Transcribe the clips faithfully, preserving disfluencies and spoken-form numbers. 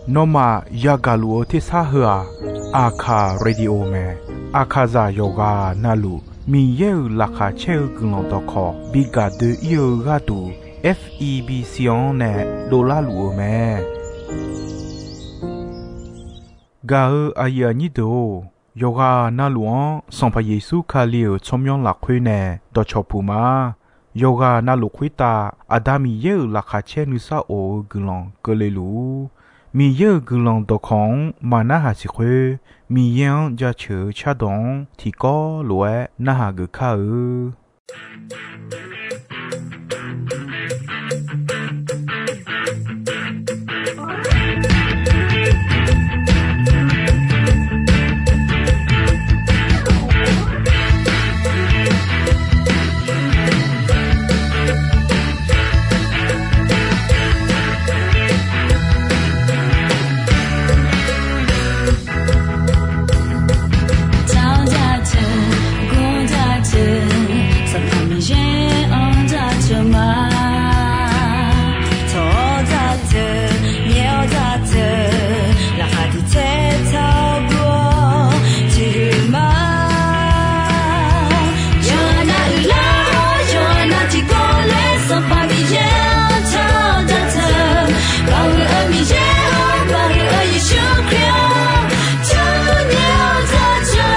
Nawmaf yagaq luf-eu tersar heu-aq, Aqkaq Radio mae. Aqkaqzaq yawqghaq navluf Miqyaer-euq laqkhaq caer-eu guiqlanq dawqkawq bi gaq doe-ir-eu gharduq, F E B C-anr nae dovlar luf-eu mae. Gaq-eu aqyuif aqnyir deuq-or, yawqghaq navluf-anr Sanqpaq Yeqsur Kali-euq tsawrmyanr lafkhoer nae dawqcawq puq ma. Yawqghaq navluf khoertav Aqda Miqyaer-euq laqkhaq caer nuisar of-eu guiqlanq keuvle luf-ur. Miqyaer-euq guiqlanq dawqkawq-anr maqnarhaq siq khoer, Miqyaer-anr jaceuq-eu cardawq-anr tiqkawv lof-aer narhaq geuf kar-eu. Tawq-awr daqteuq, gor daqteuq, Sanqpaq Miqyaer-anr jaceuq ma. Tawq-awr daqteuq, nyae-awr daqteuq, laqkhaq tiq tsaer taq-awr gur-awr tiqhuiq ma. Yawqha nav uiqlar-awr, yawqha nav tiqkawv laer Sanqpaq Miqyaer-anr tawq-awr daqteuq, baoq huiq-eu Miqyaer-anr, baoq huiq-eu Yeqsur Kali-anr tawq-awr nyae-awr daqteuq.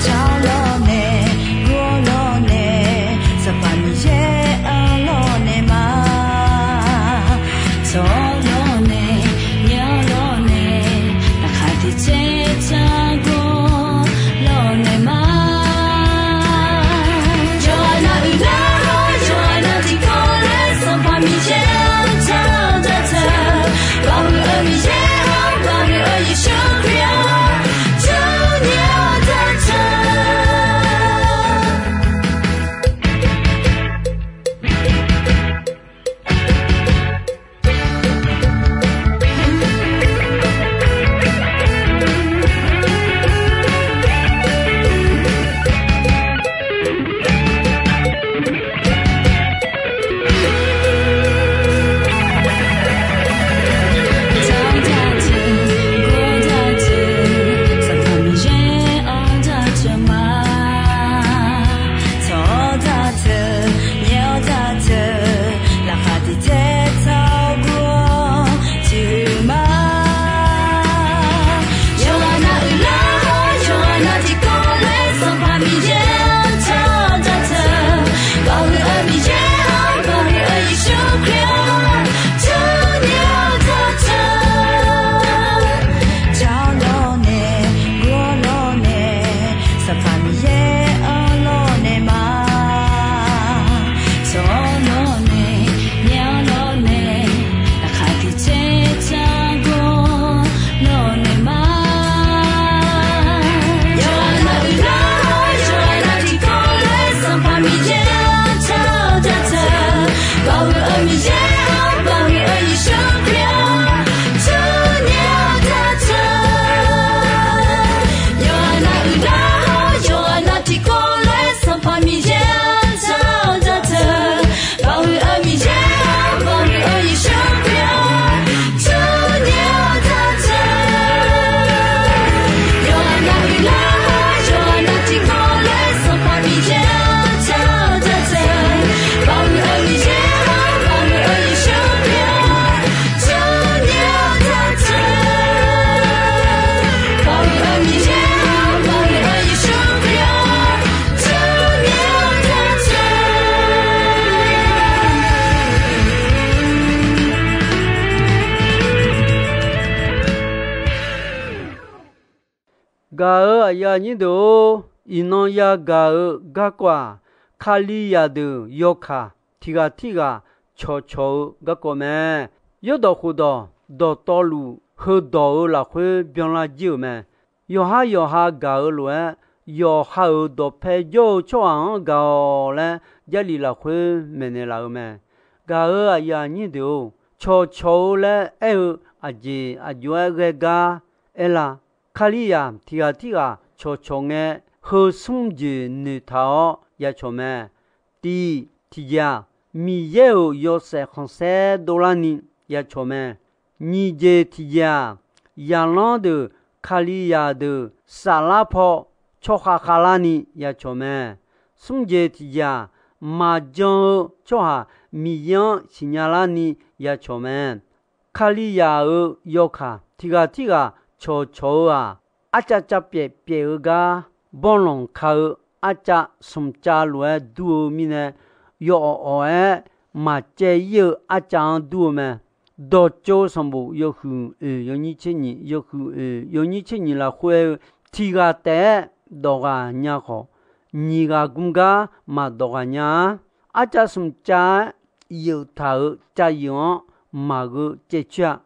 Tawq-awr lawrnae, gur-awr lawrnae, Sanqpaq Miqyaer-anr lawrnae ma. Tawq-awr lawrnae, nyae-awr lawrnae, laqkhaq tiq tsaer taq-awr gur-awr lawrnae ma. Yawqha nav uiqlar-awr, yawqha nav tiqkawv laer Sanqpaq Miqyaer-anr tawq-awr daqteuq, baoq huiq-eu Miqyaer-anr, baoq huiq-eu Yeqsur Kali-anr tawq-awr nyae-awr daqteuq. Tawq-awr daqteuq, gor daqteuq, Sanqpaq Miqyaer-anr jaceuq ma. Tawq-awr daqteuq, nyae-awr daqteuq, laqkhaq tiq tsaer taq-awr gur-awr tiqhuiq ma. Yawqha nav uiqlar-awr, yawqha nav tiqkawv laer Sanqpaq Miqyaer-anr tawq-awr daqteuq, baoq huiq-eu Miqyaer-anr, baoq huiq-eu Yeqsur Kali-anr tawq-awr nyae-awr daqteuq. Tawq-awr lawrnae, gur-awr lawrnae, Sanqpaq Miqyaer-anr lawrnae ma. Tawq-awr lawrnae, nyae-awr lawrnae, laqkhaq tiq tsaer taq-awr gur-awr lawrnae ma. Yawqha nav uiqlar-awr, yawqha nav tiqkawv laer Sanqpaq Miqyaer-anr tawq-awr daqteuq, baoq huiq-eu Miqyaer-anr, baoq huiq-eu Yeqsur Kali-anr tawq-awr nyae-awr daqteuq. Yawqha nav uiqlar-awr, yawqha nav tiqkawv laer Sanqpaq Miqyaer-anr tawq-awr daqteuq, baoq huiq-eu Miqyaer-anr, baoq huiq-eu Yeqsur Kali-anr tawq-awr nyae-awr daqteuq. Yawqha nav uiqlar-awr, yawqha nav tiqkawv laer Sanqpaq Miqyaer-anr tawq-awr daqteuq, baoq huiq-eu Miqyaer-anr, baoq huiq-eu Yeqsur Kali-anr tawq-awr nyae-awr daqteuq. Baoq huiq-eu Miqyaer-anr, baoq huiq-eu Yeqsur Kali-anr tawq-awr nyae-awr daqteuq. Gaq-euq aqyuif aqnyir deuq-or, iqnan yagaq-euq garkawv-aq, Kalizaq deuq yawkaq tiq ghaq tirghaq cawqcawq-eu garkawv mae. Yawrdawq khofdawq dawqtawvluf heudawq-euq lafkhoer byanlar jir-euq mae. Yawqhar yawqha gaq-eu lof-aer, yawqha-euq dawqpae jawr-eu tsawrhaq-anr gaq-awq laer, Jarlif lafkhoer maeqnaeq laf-eu mae. Gaq-euq aqyuif aqnyir deuq-or, cawqcawq-eu laer aer-eu aqjeq aqjox-aer ghae gar aerlar, Kalizaq tiq ghaq tirghaq cawqcawq ngae, heu smr jeq noeqtaq-awr ya cawq mae. Tiq, tiqjeq-aq, Miqyaer-euq yawshaef khanqsaer dovlarni ya cawq mae. Nyiq jeq tiqjeq-aq, zaqlanr deuq, Kalizaq deuq, saflar paw tsawrkhav khavlarni ya cawq mae. Smr jeq tiqjeq-aq, maqjan-eu tsawrhaq Miqyaer-anr siqnya larni ya cawq mae. Kalizaq-euq yawkaq tiq ghaq tirghaq cawqcawq-eu-aq, arcav cav pyaef pyaef-eu gar, banrlanq ka-eu arcav smq cav lof-aer dur-eu mirnae, yawawq awq-aer maqcaev ir-eu arcav-anr dur-eu mae. Dawqtsov sanqbof yawhuiq oeq yawnyir tser nyiq, yawhuiq oeq yawnyir tser nyiq lafkhoer-eu, tiq ghaq taef-aer dawq ghaq nya khawf, nyiq ghaq gm gar maqdawq ghaq nya-ar. Arcav smq cav-aer yeuf taq-euq cav yeuf-anr maqgheu caev coer-a.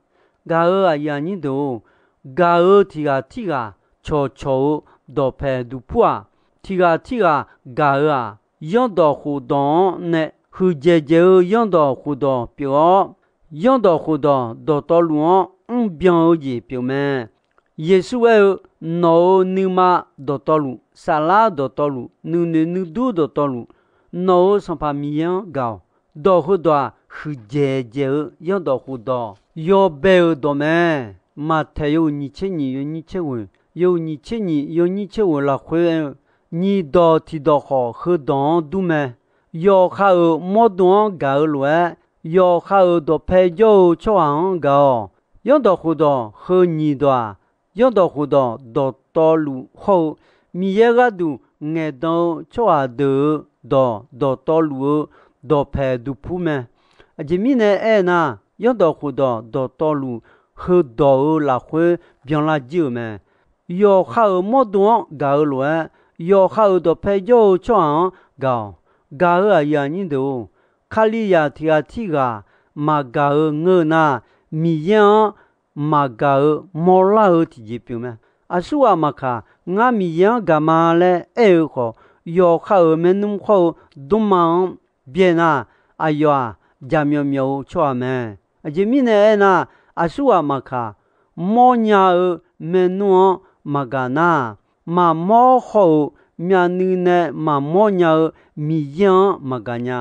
Gaq-euq aqyuif aqnyir deuq-or, gaq-eu tiq ghaq tirghaq cawqcawq-eu dawqpaeq duqpur-aq, tiq ghaq tirghaq gaq-eu-aq, yanrdawq khofdawq-anr nae huiqdzaeq dzaeq-eu yanrdawq khofdawq pyeuf-awr, yanrdawq khofdawq dawqtawvluf-anr mrbyan-eu jeq pyeuf mae. Yeqsur aer-eu, Nawq-euq nuima dawqtawvluf, saflar dawqtawvluf, nuinoeq nuidur dawqtawvluf, nawq-euq Sanqpaq Miqyaer-anr gaq-awq. Dawq heudawq-aq, huiqdzaeq dzaeq-eu yanrdawq khofdawq, yawbae-euq dawq mae. Maqtaeq yawhuiq nyiq tser nyiq yawnyir tser ghoeq, yawhuiq nyiq tser nyiq yawnyir tser ghoeq lafkhoer aer-eu, nyiq dawq tiq dawq khawf heudawq-anr dur mae. Yawqha-euq mawrdo-anr gaq-eu lof-aer, yawqha-euq dawqpae jawr-eu tsawrhaq-anr gaq-awq. Yanrdawq khofdawq heu nyiq dawq-aq, yanrdawq khofdawq dawqtawvluf hawr-eu, Miqyaer gharduq ngaeqdan-eu tsawrhaq deuq-euq dawq dawqtawvluf-eu dawqpaeq duqpur mae. Aqjeq mirnae aernar, yanrdawq khofdawq dawqtawvluf heudawq-euq lafkhoer byanlar jir-euq mae. Yawqha-euq mawrdo-anr gaq-eu lof-aer, yawqha-euq dawqpae jawr-eu tsawrhaq-anr gaq-awq. Gaq-euq aqyuif aqnyir deuq-or, Kalizaq tiq ghaq tirghaq maqgaq-eu ngeur-eu nar, Miqyaer-anr maqgaq-eu mawrlar-eu tiqjeq pyeuf mae. Aqsurghaq maqkaq, ngar Miqyaer-anr gaq ma laer aer-eu khawf, yawqha-euq maernmr khawr-eu dmrma-anr byae nar, aqyawf-aq, jaqmyawf myawf-eu tsawrhaq mae. Aqjeq mirnae aernar, aqsurghaq maqkaq, mawrnya-eu maernmr-anr maqgaq nar, maqmawr khawr-euq myavnuiv nae maqmawr nya-eu Miqyaer-anr maqgaq nya.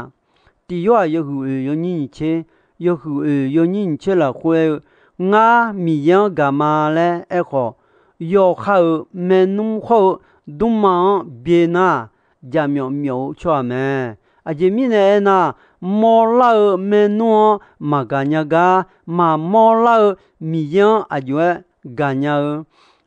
Tiq Yorhaq yawhuiq oeq yawnyir nyiq tser, yawhuiq oeq yawnyir nyiq tser lafkhoer aer-eu, ngar Miqyaer-anr gaq ma laer aerkhawf, yawqha-euq maernmr khawr-eu dmrma-anr byae nar, jaqmyawf myawf-eu tsawrhaq mae. Aqjeq mirnae aernar, mawrlar-eu maernmr-anr maqgaq nya gar, maqmawr lar-eu Miqyaer-anr aqjox-aer gaqnya-eu.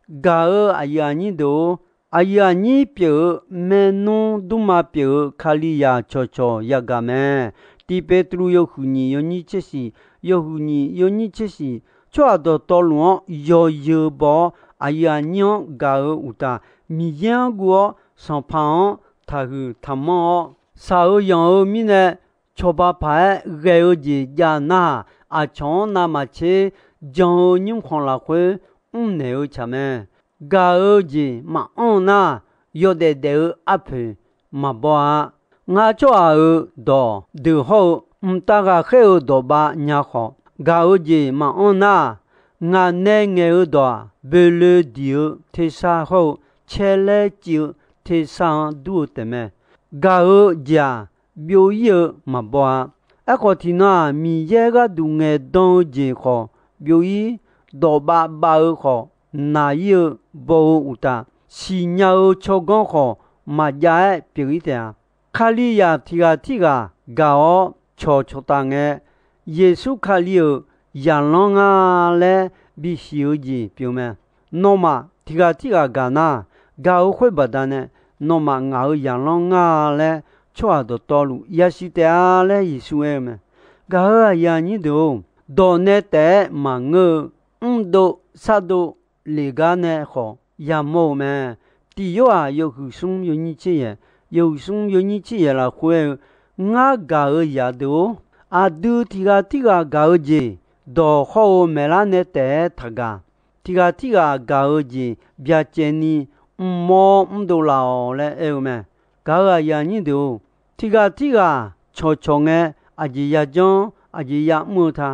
Gaq-euq aqyuif aqnyir deuq-or, aqyuif aqnyir pyeuf-eu maernmr dmrma pyeuf-eu Kalizaq cawqcawq yagaq mae. Tiq Petru yawhuiq nyiq yawnyir tser shiq, yawhuiq nyiq yawnyir tser shiq, tsawrhaq dawqtawvluf-anr yawzeu baw-awr, aqyuif aqnyir-anr gaq-eu uqtaf, Miqyaer-anr guv-awr, Sanqpaq-anr taqhuiq taqmanr-awr, shaq-eu yanq-eu mirnae, cawba paq-aer ghae-eu jeq jav nar-aq, aqcawq-anr navmaqtser jan-eu nymrkhanq lafkhoer mrnaeq-eu tsaq mae. Gaq-eu jeq maqanr nar, yawdaef daef-eu arpoeq maqbaw-a. Ngar tsawrhaq-euq dawq deuq hawr-eu, mqtav ghaqkhaer-euq dawq bav nya khawf, gaq-eu jeq maqanr nar, ngaq nae ngaeq-eu dawq-aq, boeloe diq-eu tersar hawr-eu, caerlaer civ-eu tersar-anr dur-eu taef mae. Gaq-eu jeq-aq, byov ir-eu maqbaw-a. Aerkhawf, tiqnan-aq, Miqyaer gharduq ngaeqdan-eu jeq khawf byov ir, dawq bav bav-eu khawf naq ir-eu baw-eu uqtaf, siqnya-eu tsawrganr khawf maqjav-aer pyeuf ir taef-a. Kalizaq tiq ghaq tirghaq gaq-awr cawqcawq taf ngae, Yeqsur Kali-euq zaqlanr nga laer bisiq-eu jeq pyeuf mae. Nawmaf tiq ghaq tirghaq gaq nar, gaq-eu khoer baqdanae nawmaf ngaq-euq zaqlanr nga laer tsawrhaq dawqtawvluf yasiq taef-a laer Yeqsur aer-eu mae. Gaq-euq aqyuif aqnyir deuq-or, dawq nae taef-aer maqngeur-eu, mrdov sardov lef gar nae khawf yamawr-eu mae. Tiq Yorhaq yawhuiq smr yawnyir tser yaeq, yawhuiq smr yawnyir tser yaeq lafkhoer aer-eu, ngar gaq-euq zaqdeuq-or, aqdui tiq ghaq tirghaq gaq-eu jeq, dawq hawr-eu maeqlar nae taef-aer taqgaq. Tiq ghaq tirghaq gaq-eu jeq byacaevni mrmawr mrdov laf-awq laer aer-eu mae. Gaq-euq aqyuif aqnyir deuq-or, tiq ghaq tirghaq cawqcawq ngae, aqjeq yajanr aqjeq yamr-eu ta.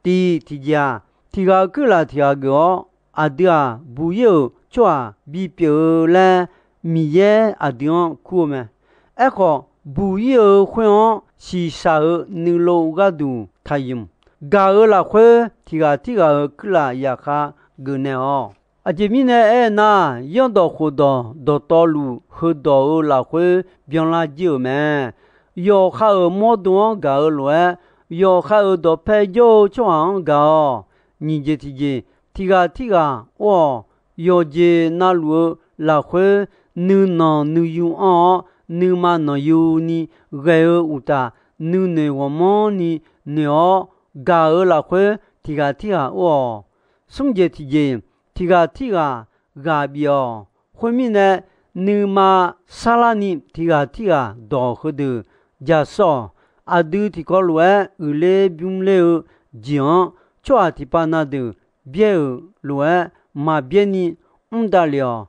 Tiq tiqjeq-aq, tiq ghaq-euq kuirlaf tiq ghaq geuf-awr, aqdui-aq buq ir-euq tsawrhaq bipyeuf-eu laer Miqyaer aqdui-anr kur-eu mae. Aerkhawf, buq ir-eu khoer-anr shiqshaq-euq nuilov gharduq taqymq. Gaq-euq lafkhoer tiq ghaq tirghaq-euq kuirlaf yaqkhav geufnaeq-awq. Aqjeq mirnae aernar, yanrdawq khofdawq dawqtawvluf heudawq-euq lafkhoer byanlar jir-euq mae. Yawqha-euq mawrdo-anr gaq-eu lof-aer, yawqha-euq dawqpae jawr-eu tsawrhaq-anr gaq-awq. Nyiq jeq tiqjeq, tiq ghaq tirghaq or-awq. Yawqjeq navluf-eu lafkhoer nuinanq nuiyu anr-awr, nuima nanqyu ni ghae-eu uqtaf, nuinoeq ghawqmanrni noeq-awr gaq-euq lafkhoer tiq ghaq tirghaq or-awq. Smr jeq tiqjeq, tiq ghaq tirghaq ghaq bif-awq. Khoermirnae, nuima sarlarni tiq ghaq tirghaq dawq heudeuq ja sawr-awq. Aqdui tiqkawv lof-aer uiqler bymrler-eu jeq-anr, tsawrhaq tiqpav na deuq byaer-euq lof-aer maqbyaer ni mr davlef-awq.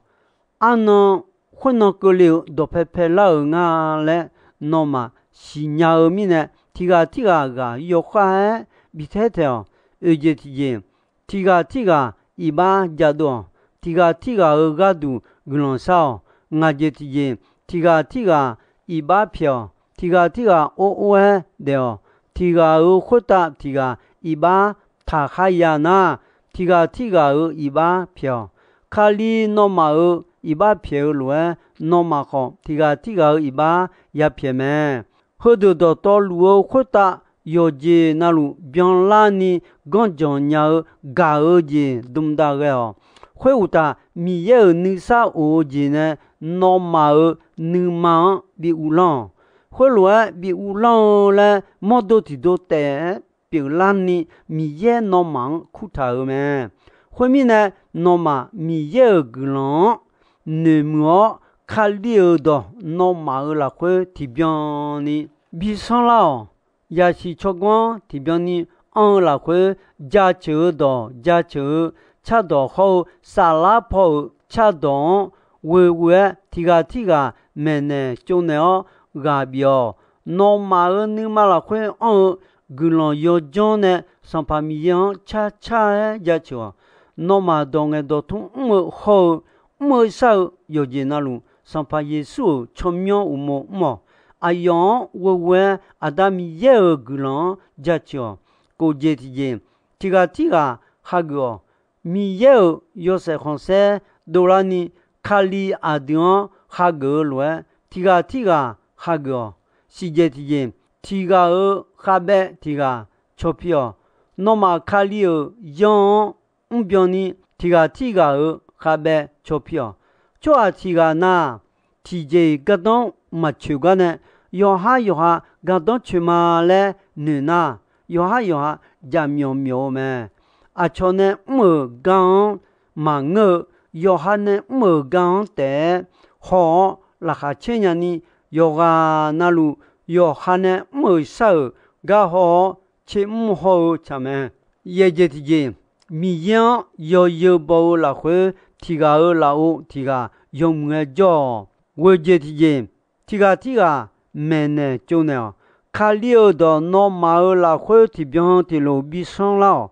Arnan khoernan keuvle-euq dawqpae paelar-euq nga laer nawmaf siqnya-eu mirnae, tiq ghaq tirghaq ghaq yawkhav-aer bitaer taeq-awq. Oeq jeq tiqjeq, tiq ghaq tirghaq iqbax jadov-awq. Tiq ghaq tirghaq-euq gharduq guiqlanq shar-awq. Ngaq jeq tiqjeq, tiq ghaq tirghaq iqbax pyaeq-awq. Tiq ghaq tirghaq or or-aer daef-awq. Tiq ghaq-euq khoertav tiq ghaq iqbax taqkhar ya nar, tiq ghaq tirghaq-euq iqbax pyaeq-awq. Kali nawmaf-euq iqbax pyaeq-eu lof-aer, nawmaf khawf tiq ghaq tirghaq-euq iqbax yapyaeq mae. Heudeuq dawqtawvluf-eu khoertav yawqjeq navluf byanlarni ganrjanq nya-eu gaq-eu jeq dmdav ghae-awq. Khoeruqtaf, Miqyaer-euq nuisar of-eu jeq nae nawmaf-euq nuima-anr bi uvlanr-awq. Khoerlof-aer bi uvlanr-eu laer mawrdo tiqdov taef-aer pyeuflarni, Miqyaer nawmaf-anr kurtaq-euq mae. Khoermirnae, nawmaf Miqyaer-euq guiqlanq-anr noeqmuiq-awr, Kali-euq dawq nawmaf-euq lafkhoer tiqbyan ni bi sanrlar-awq. Yasiq tsawrganr tiqbyan ni anr-eu lafkhoer, jaceuq-eu dawq jaceuq-eu cardawq hawr-eu, saflar paw-euq cardawq-anr ghoeghoe-aer tiq ghaq tirghaq maeqnaeq tsovnaeq-awr ghaq bif-awq. Nawmaf-euq nuima lafkhoer anr-eu guiqlanq yawdzanr nae Sanqpaq Miqyaer-anr carcar-aer jaceuq-awq. Nawmaf dawq ngaeq dawq tmr mr-eu hawr-eu, mr-eu shar-eu yawqjeq navluf, Sanqpaq Yeqsur-euq tsawrmyanr uqmov mr-awq. Aqyawf-anr ghoeghoe-aer Aqda Miqyaer-euq guiqlanq-anr jaceuq-awq. Kof jeq tiqjeq, tiq ghaq tirghaq hageuf-awq. Miqyaer-euq yawshaef khanqsaer dovlarni, Kali aqdui-anr hageuf-eu lof-aer, tiq ghaq tirghaq hageuf-awq. Siqjeq tiqjeq, tiq ghaq-euq khavbaev tiq ghaq cawpir-awq. Nawmaf Kali-euq yanr-anr mrbyan ni, tiq ghaq tirghaq-euq khavbaev cawpir-awq. Tsawrhaq tiq ghaq na, tiqjeq-iq gardanr maqcoeq gar nae, yawqhar yawqha gardanr coeq ma laer noeq nar, yawqhar yawqha jaqmyawf myawf-eu mae. Aqcawq nae mr-euq gar-anr maqngeur-eu, yawqha nae mr-euq gar-anr taef-aer haw-awr laqkhaq caer nyani, yawqghaq navluf yawqha nae mr-euq shar-euq gar haw-awr tser mr hawr-eu tsaq mae. Yaeq jeq tiqjeq, Miqyaer-anr yawzeu baw-eu lafkhoer, tiq ghaq-euq lafov tiq ghaq yawmuiq-aer jawr-awq. Ghoeq jeq tiqjeq, tiq ghaq tirghaq maeqnaeq tsovnaeq-awq. Kali-euq dawq nawmaf-euq lafkhoer tiqbyan tiqlof bi sanrlar-awq.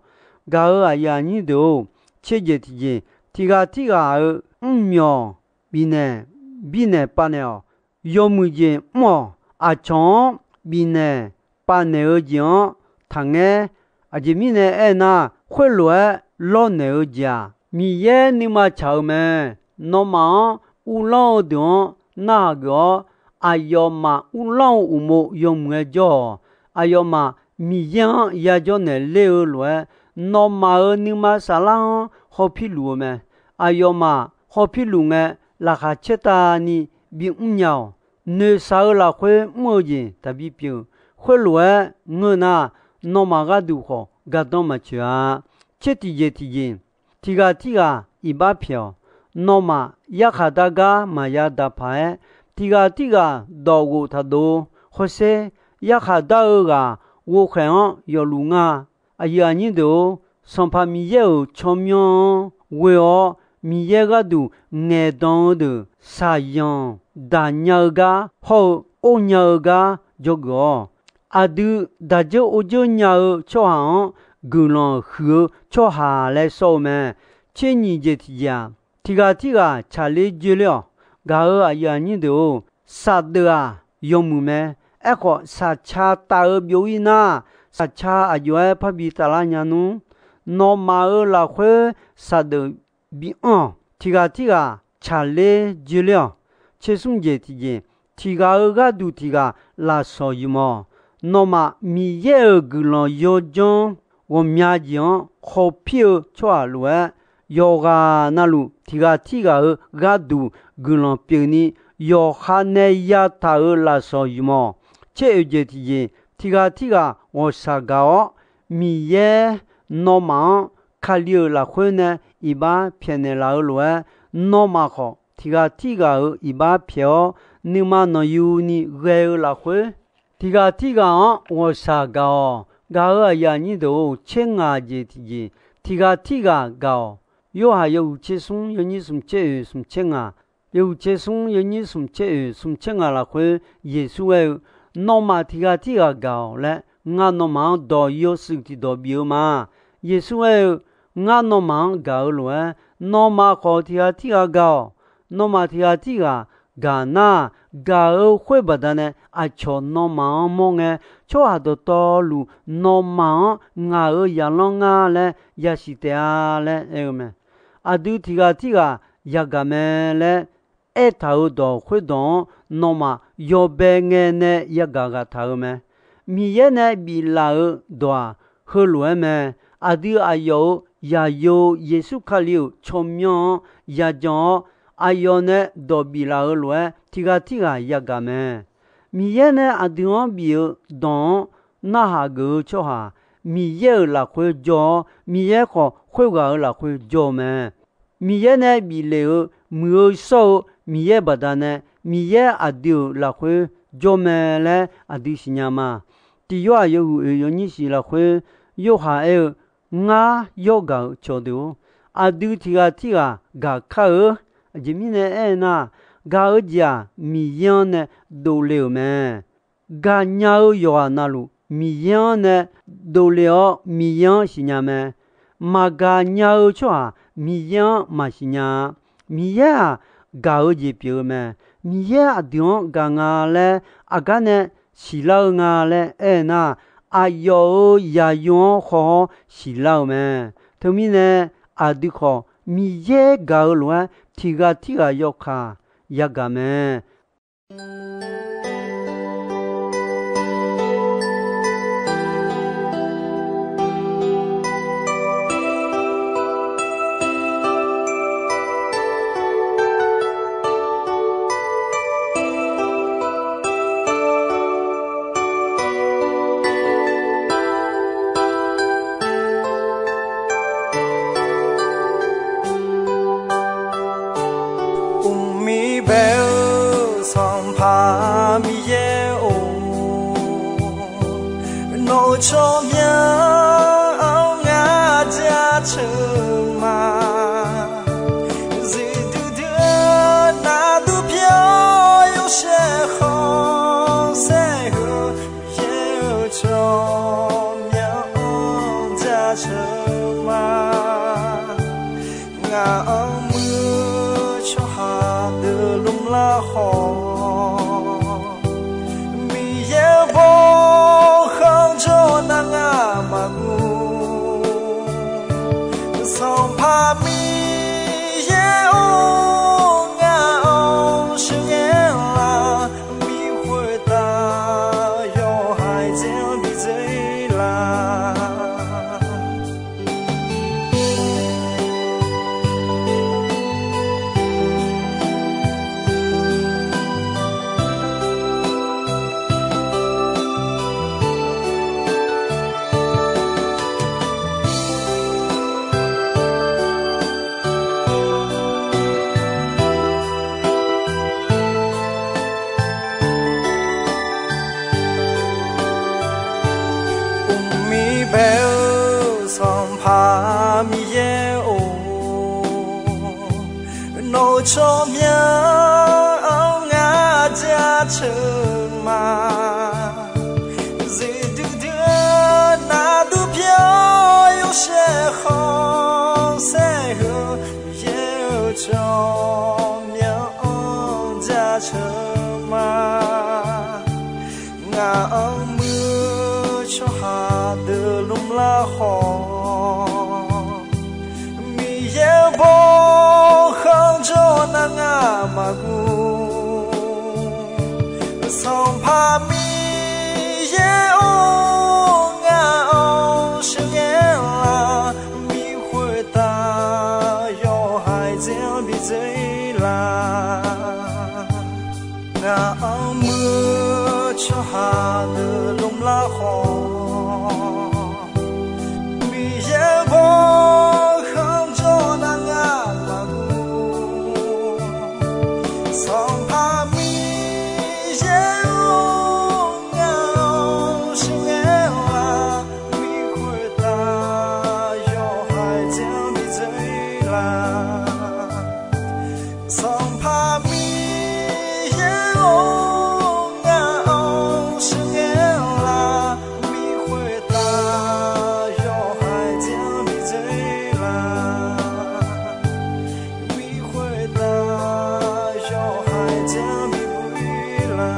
Gaq-euq aqyuif aqnyir deuq-or, tser jeq tiqjeq, tiq ghaq tirghaq-euq mrmyawq bifnaeq birnaeq pavnaeq-awq. Yawmuiq jeq mr-awq. Aqcawq-anr bifnaeq pavnaeq-eu jeq-anr taqngaer. Aqjeq mirnae aernar, khoerlof-aer lawrnaeq-eu jeq-aq, Miqyaer nuima tsaq-eu mae. Nawmaf-anr uvlanr-eu deuq-anr narhaq geuf-awr, aqyawfmaf uvlanr-eu uqmov yawmuiq-aer jawr-awq. Aqyawfmaf Miqyaer-anr yajawr naeq ler-eu lof-aer, nawmaf-euq nuima saflar-anr hawpirluf-eu mae. Aqyawfmaf hawpirluf ngae, laqkhaq caertavni bimr nya-awq. Noeqshaq-eu lafkhoer mr-eu jeq taqbi pyeuf. Khoerlof-aer ngeur nar, nawmaf gharduq khawf gardanr maqcoeq-a. Tser tiqjeq tiqjeq, tiq ghaq tirghaq iqbax pyaeq-awq. Nawmaf yarkhaq dar gar maqya daq paq-aer, tiq ghaq tirghaq dawq ghof taq dov. Hawsher, yarkhaq dar-eu ghaq ghovkhaeq-anr yawfluf nga. Aqyuif aqnyir deuq-or, Sanqpaq Miqyaer-euq tsawrmyanr-anr ghoe-awr, Miqyaer gharduq ngaeqdan-eu deuq shaqzanq daq nya-eu gar hawr-eu or nya-eu gar dzawgeuf-awq. Aqdui daq dzeur or dzeur nya-eu tsawrhaq-anr guiqlanq huiq-eu tsawrhaq laer sawr-eu mae. Tser nyiq jeq tiqjeq-aq, tiq ghaq tirghaq tsaqler dzoerler-awq. Gaq-euq aqyuif aqnyir deuq-or, saqdeuq-aq yawmuiq mae. Aerkhawf, shaqca taf-eu byov-ir nar, shaqca aqjox-aer parbi taflar nya nmr. Nawmaf-euq lafkhoer shaqdeuf bianr-awq. Tiq ghaq tirghaq tsaqler joerler-awq. Tsersmr jeq tiqjeq, tiq ghaq-euq gharduq tiq ghaq lafsawq ymq-awq. Nawmaf Miqyaer-euq guiqlanq yawdzanr ghawqmya jeq-anr khawpir-eu tsawrhaq lof-aer, yawqghaq navluf tiq ghaq tirghaq-euq gharduq guiqlanq pyeufni, yawqha nae yataq-euq lafsawq ymq-awq. Tser oeq jeq tiqjeq, tiq ghaq tirghaq ghawqshaq gaq-awr, Miqyaer nawmaf-anr Kali-euq lafkhoer nae iqbax pyaeqnaeq laf-eu lof-aer, nawmaf khawf tiq ghaq tirghaq-euq iqbax pyaeq-awr, nuima nanqyuni ghae-eu lafkhoer, tiq ghaq tirghaq-anr ghawqshaq gaq-awq. Gaq-euq aqyuif aqnyir deuq-or, tser ngaq jeq tiqjeq, tiq ghaq tirghaq gaq-awq. Yorhaq yawhuiq tsersmr yawnyir smq tser oeq smq tser ngaq, yawhuiq tsersmr yawnyir smq tser oeq smq tser ngaq lafkhoer Yeqsur aer-eu, Nawmaf tiq ghaq tirghaq gaq-awq laer, ngar nawmaf-anr dawq yawshuif tiqdawq bif-eu ma. Yeqsur aer-eu, Ngar nawmaf-anr gaq-eu lof-aer, nawmaf khawf tiq ghaq tirghaq gaq-awq. Nawmaf tiq ghaq tirghaq gaq nar, gaq-eu khoer baqdanae aqcawq nawmaf-anr mawr ngae, tsawrhaq dawqtawvluf nawmaf-anr ngaq-euq zaqlanr ngar laer yasiq taef-a laer aer-eu mae. Aqdui tiq ghaq tirghaq yagaq mae laer aertaq-euq dawq khoerdawq-anr nawmaf yawbae ngae nae yagaq ghaq taq-eu mae. Miqyaer nae biflaf-euq dawq-aq, heulof-aer mae. Aqdui aqyawf-euq zaqyo Yeqsur Kali-euq tsawrmyanr-anr yajan-awr, aqyawf nae dawq biflaf-euq lof-aer tiq ghaq tirghaq yagaq mae. Miqyaer nae aqdui-anr bif-eu dawq-anr narhaq geuf-eu tsawrhaq, Miqyaer-euq lafkhoer jawr-awr, Miqyaer khawf khoerghaq-euq lafkhoer jawr-eu mae. Miqyaer nae bif lef-eu muiq-eu shawr-eu Miqyaer baqdanae, Miqyaer aqdui-euq lafkhoer jawr mae laer aqdui siqnya ma. Tiq Yorhaq yawhuiq oeq yawnyir shiq lafkhoer, Yorhaq aer-eu, Ngar yawr gaq-euq cawqdeuq-or, aqdui tiq ghaq tirghaq gaq kar-eu. Aqjeq mirnae aernar, gaq-eu jeq-aq, Miqyaer-anr nae dovle-euq mae. Gaqnya-eu yawqghaq navluf, Miqyaer-anr nae dovle-awr Miqyaer-anr siqnya mae. Maqgaq nya-eu tsawrhaq Miqyaer-anr maqsiq nya-a. Miqyaer-aq, gaq-eu jeq pyeuf-eu mae. Miqyaer aqdui-anr gaq nga laer aqgar nae siqlar-eu nga laer aernar, aqyawf-euq zaqyo-anr haw-awr siqlar-eu mae. Teumirnae, aqdui khawf Miqyaer gaq-eu lof-aer tiq ghaq tirghaq yawkaq yagaq mae. Uqmir bae-eu Sanqpaq Miqyaer-or, nawq-euq tsawrmyanr-anr ngar jaceuq ma. Zifduidui-eu nardur pyeuf-awr yawshaef khanqsaer-eu, Miqyaer-euq tsawrmyanr-anr jaceuq ma. Ngaq-anr muiq-eu tsawrhaq deuq lmlar khawf, Miqyaer-euq bawkhanq jawr nar ngar maqngeur. Sanqpaq Miqyaer-or, ngaq-anr sheuqghae lar, miqkhoeq-taq yawhaiq dzaer-anr bi dzaer lar. Uqmir bae-eu Sanqpaq Miqyaer-or, nawq-euq tsawrmyanr-anr ngar jaceuq ma. Zifduidui-eu nardur pyeuf-awr yawshaef khanqsaer-eu, Miqyaer-euq tsawrmyanr-anr jaceuq ma. deuq lmr lar khawf, Miqyaer bawkhanr jawr nar ngamaf guv. Sanqpaq Miqyaer-or, ngaq-anr sheuqghae-a, bi khoertav yawhaiq dzae-anr bi dzoer laf. Ngaq-anr muir-eu tsawrhaq deuq lmr lar khawf, Miqyaer bawkhanr jawr nar ngamaf guv. Sanqpaq Miqyaer-or, ngaq-anr sheuqghae-a, bi khoertav yawhaiq dzae-anr bi dzoer laf. Sanqpaq Miqyaer-or, ngaq-anr sheuqghae-a, bi khoertav yawhaiq dzae-anr bi dzoer laf. Bi khoertav yawhaiq dzae-anr bi dzoer laf.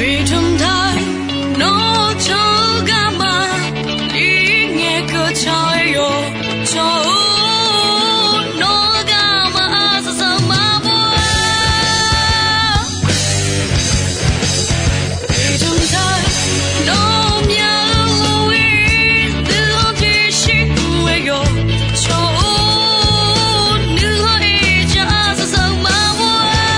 Beqtmq taq, nawr cawq-eu garma, ir ngae keuv cawq-aer yawq. Cawq-or, nawr-eu garma arsaq saq maqbawr-a. Beqtmq taq, nawr-eu myaq-eu ghoe-ir dui-anr tiqshir guv-aer yawq. Cawq-or, nuihanr-ir ja arsaq saq maqbawr-a.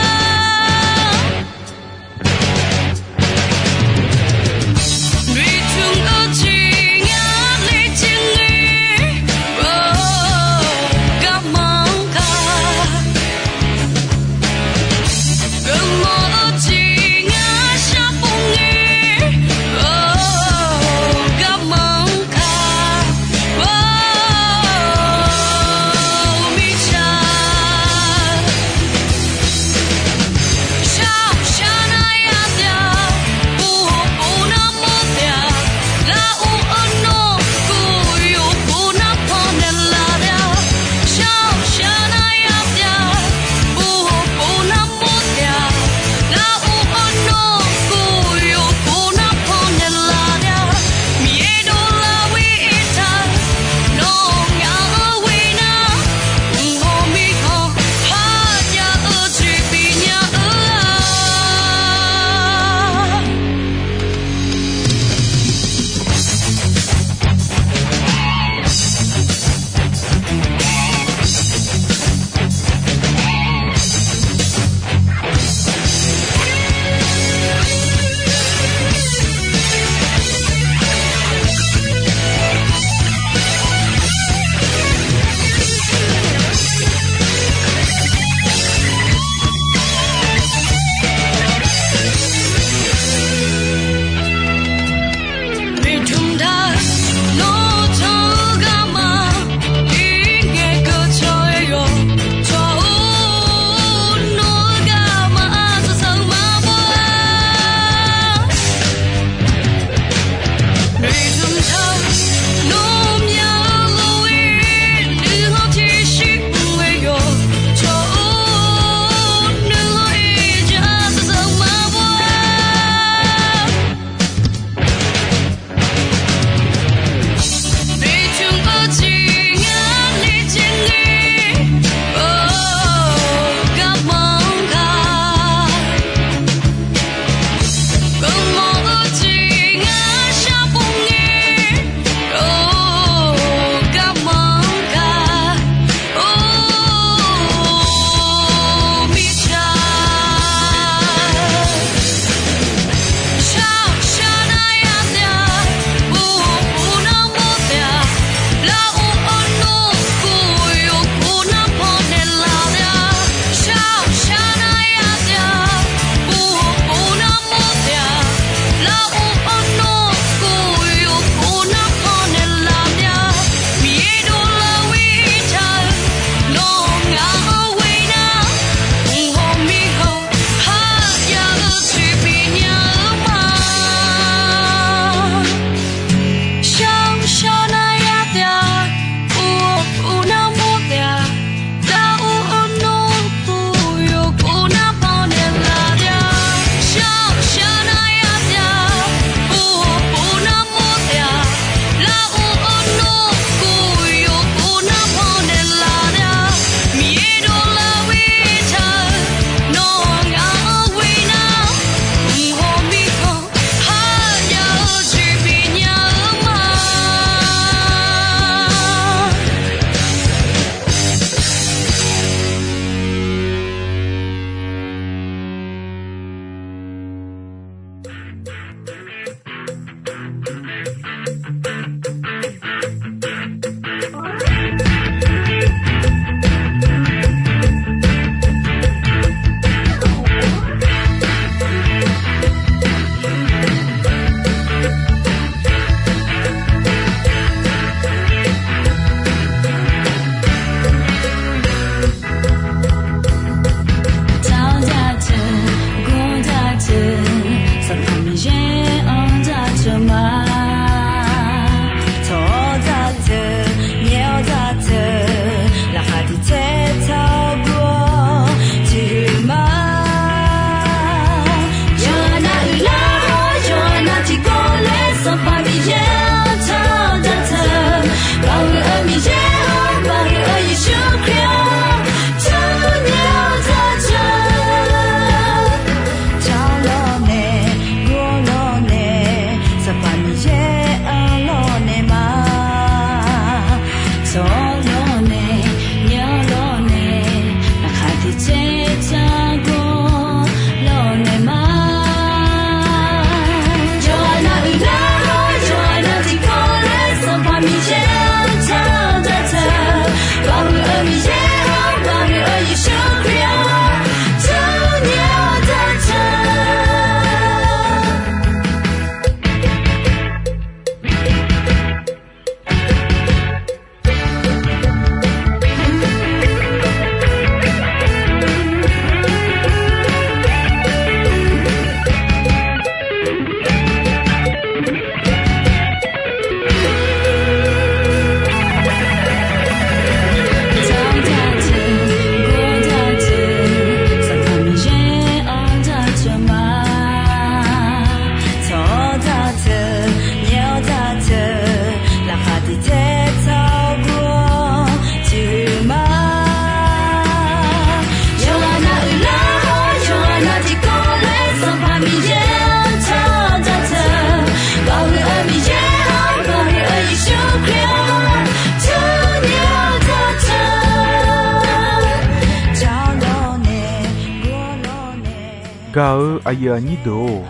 Gaq-eu aqyuif aqnyir deuq-or,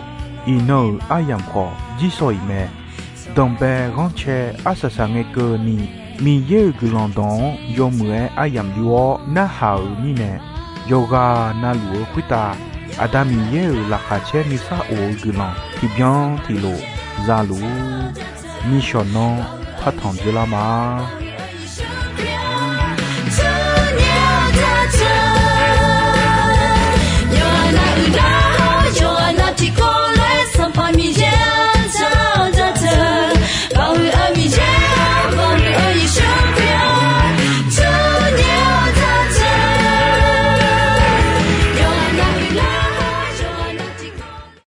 iqnan-euq aryamq khawf jirsawq iq mae. Danqbae ghanrcae arsaq saq ngae keuvni, Miqyaer-euq guiqlanq dawq-anr yawmuiq-aer aryamq yur-awr narhaq-euq mirnae, yawqghaq navluf-eu khoertav Aqda Miqyaer-euq laqkhaq caer nuisar of-eu guiqlanq tiqbyan tiqlof za luf-ur. Nishawq nanr partanq dzeurlar ma.